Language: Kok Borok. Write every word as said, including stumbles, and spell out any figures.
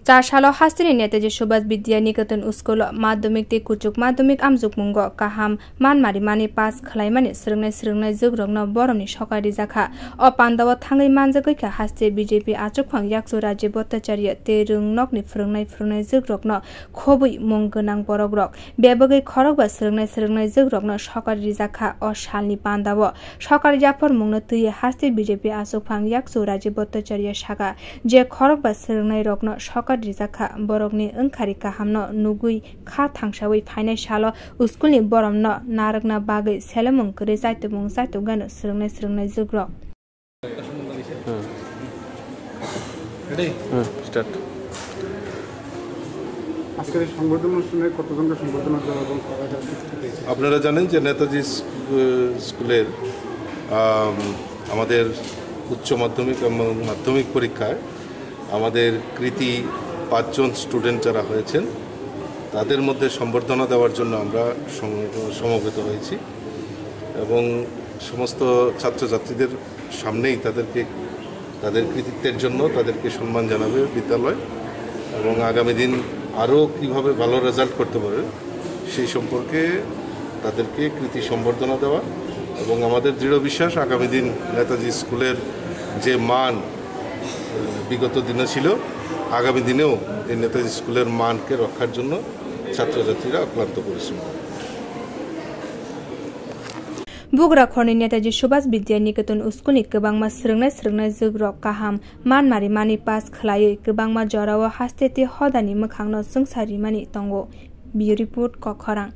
Char salo hasteni Netaji Subhas Vidya Niketan School o madhyamik tei kuchuk madhyamik amjokmungo kaham manmari mani pass khwlaimani swrwngnai swrwngnai jwkrokno boromni sokar rijak kha. O pandao thangwi manjagwi kha haste B J P achukphang yakchu Rajiv Bhattacharya tei rwngnokni phwrwngnai phwrwngnai jwkrokno khobwi mung gwnang borokrok. Bebagwi khorokba swrwngnai swrwngnai jwkrokno sokar rijak kha. O salni pandao sokar yapharmungno twiwi haste B J P achukphang yakchu Rajiv Bhattacharya sakha, je khorokba swrwngnairokno sokar rijak kha, borokni wngkhari kahamno nugwi kha thangsawi phainai salo schoolni boromno narwkna bagwi selemung kwrwi chaitumung chaitukgano swrwngnai swrwngnai jwkrok. হুম। হুম, start। আজকের এই সংবর্ধনা অনুষ্ঠানে কতজনকে সংবর্ধনা দেওয়া এবং কয়টা স্বীকৃতি পেয়েছে? আপনারা জানেন যে নেতাজি স্কু-, স্কুলের, আম, আমাদের উচ্চ মাধ্যমিক এবং মাধ্যমিক পরীক্ষায় আমাদের কৃতী পাঁচজন স্টুডেন্ট যারা হয়েছেন, তাদের মধ্যে সম্বর্ধনা দেওয়ার জন্য আমরা সম-, সমবেত হয়েছি এবং সমস্ত ছাত্রছাত্রীদের সামনেই তাদেরকে, তাদের কৃতিত্বের জন্য তাদেরকে সম্মান জানাবে বিদ্যালয় এবং আগামী দিন আরও কীভাবে ভালো রেজাল্ট করতে পারে সেই সম্পর্কে তাদেরকে কৃতি সম্বর্ধনা দেওয়া এবং আমাদের দৃঢ় বিশ্বাস আগামী দিন নেতাজি স্কুলের যে মান, আহ, বিগত দিনে ছিল, আগামী দিনেও এই নেতাজি স্কুলের মানকে রক্ষার জন্য ছাত্রছাত্রীরা অক্লান্ত পরিশ্রম করবে। Bugra khorni Netaji Subhas Vidya Niketan School ni kwbangma swrwngnai swrwngnai jwkrok kaham manmari mani pass khwlaiwi kwbangma jorao haste tei hodani mwkhangno chwngsa rimani tongo. Bureau Report, Kokkhorang.